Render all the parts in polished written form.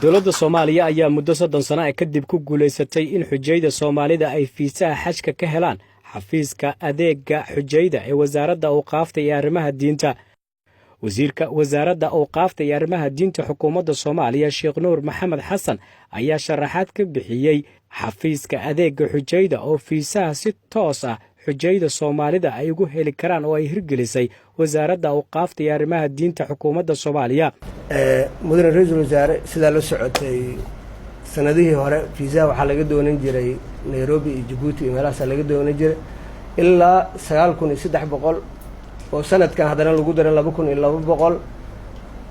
Dowladda Soomaaliya ayaa muddo 30 sano ah kadib ku guulaysatay in xujayda Soomaalida ay fiisaha xajka ka helaan xafiiska adeega xujayda ee Wasaaradda Awqaafta iyo Arrimaha Diinta. Wasiirka Wasaaradda Awqaafta iyo Arrimaha Diinta xukuumadda Soomaaliya, Sheekh Nuur Maxamed Xasan, ayaa sharaxaad ka bixiyey xafiiska adeega xujayda oo fiisaha si toos ah xujayda Soomaalida ay ugu heli karaan oo ay hirgelisay Wasaaradda Awqaafta iyo Arrimaha Diinta xukuumadda Soomaaliya. Mudane ra-iisul wasaare, sidaa la socotay, sanadihii hore fiisaha waxaa laga doonan jiray Nairobi iyo Jabuuti iyo meelahaasaa laga doonan jiray, ilaa 9300, oo sanadkan haddana lagu daray 2200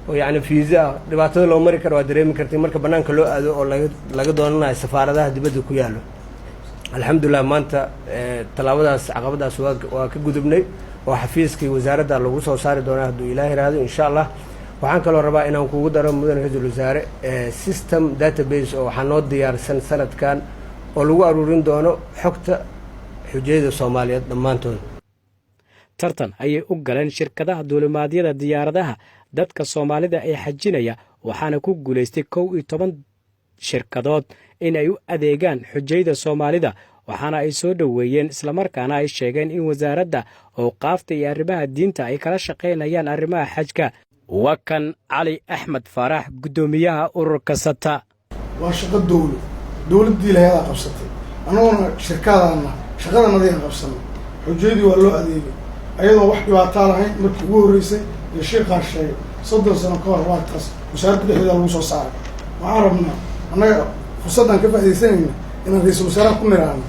oo yacni fiisa ah. Dhibaatada loo mari karo waa dareemi kartay marka bannaanka loo aado oo laga doonanayo safaaradaha dibadda ku yaallo. Alxamdulilah, maanta tallaabadaas, caqabadaas waa ka gudubnay oo xafiiskii wasaaradda lagu soo saari doonaa, hadduu Ilaah yiraahdo, insha Allah. Waxaan kaloo rabaa inaan kugu daro, mudane ra-iisul wasaare, system database oo waxaa noo diyaarsan sanadkan oo lagu aruurin doono xogta xujayada Soomaaliyeed dhammaantood. Tartan ayay u galeen shirkadaha duulimaadyada diyaaradaha dadka Soomaalida ee xajinaya, waxaana ku guulaystay 11 shirkadood in ay u adeegaan xujayda Soomaalida. Waxaana ay soo dhoweeyeen, islamarkaana ay sheegeen in Wasaaradda Awqaafta iyo Arrimaha Diinta ay kala shaqaynayaan arrimaha xajka. Waa kan Cali Axmed Faarax, guddoomiyaha ururka SATA. Waa shaqo dowlo, dowladdii laheedaa qabsatay, annaguna shirkadaana shaqadanadayaan qabsanay. Xujayadii waa loo adeegay ayadoon wax dhibaataa lahayn. Markii ugu horreysay iyo shiiqaan sheegay 30 sano ka hor, waa taas wasaaradda dhexdeeda lagu soo saaray. Waxaan rabnaa annaga fursaddaan ka faaidaysanayna inaan ra-iisul wasaaraha ku niraano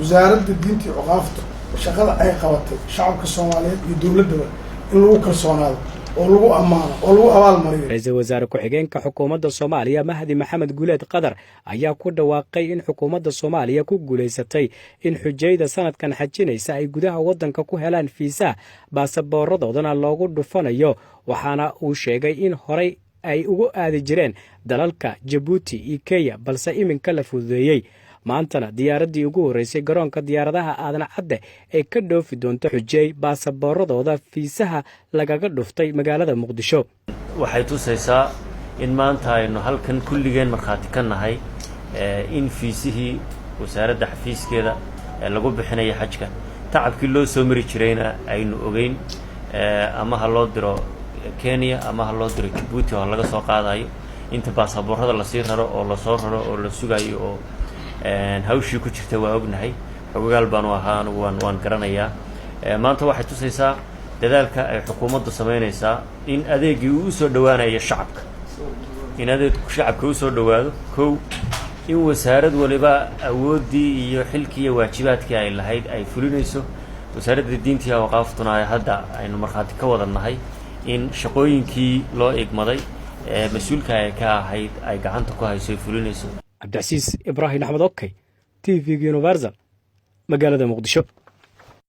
Wasaaradda Diinta iyo Awqaafta shaqada ay qabatay, shacabka Soomaaliyeed iyo dowladdaba in lagu kalsoonaado oo lagu ammaano oo lagu abaalmariyo. Ra-iisul wasaare ku-xigeenka xukuumadda Soomaaliya, Mahdi Maxamed Guuleed Qadar, ayaa ku dhawaaqay in xukuumadda Soomaaliya ku guulaysatay in xujayda sanadkan xajinaysa ay gudaha waddanka ku helaan fiisaha, baasaboorradoodana loogu dhufanayo. Waxaana uu sheegay in horay ay ugu aadi jireen dalalka Jabuuti iyo Kenya, balse iminka la fududeeyey, maantana diyaaraddii ugu horreysay garoonka diyaaradaha Aadan Cadde ay ka dhoofi doonto xujey baasaboorradooda fiisaha lagaga dhuftay magaalada Muqdisho. Waxay tusaysaa in maanta aynu halkan kulligeen markhaati ka nahay in fiisihii wasaaradda xafiiskeeda lagu bixinayo xajka. Tacabkii loo soo mari jirayna aynu ogeyn, ama ha loo diro Kenya ama ha loo diro Jabuuti oo laga soo qaadayo, inta baasaboorrada lasii raro oo lasoo raro oo la sugayo oo hawshii ku jirta waa ognahay. Xogogaal baanu ahaa anugu, waan garanayaa. Maanta waxay tusaysaa dadaalka ay xukuumaddu samaynaysaa in adeegii uu usoo dhowaanayo shacabka, in adeegku shacabka usoo dhowaado. Kow, in wasaarad waliba awooddii iyo xilkii iyo waajibaadkii ay lahayd ay fulinayso. Wasaaradda Diinta iyo Awqaaftuna ay hadda aynu markhaati ka wada nahay in shaqooyinkii loo igmaday ee mas-uulka ay ka ahayd ay gacanta ku hayso, ay fulinayso. Cabdicasiis Ibraahim Axmed, okay, TV-ga Universal, magaalada Muqdisho.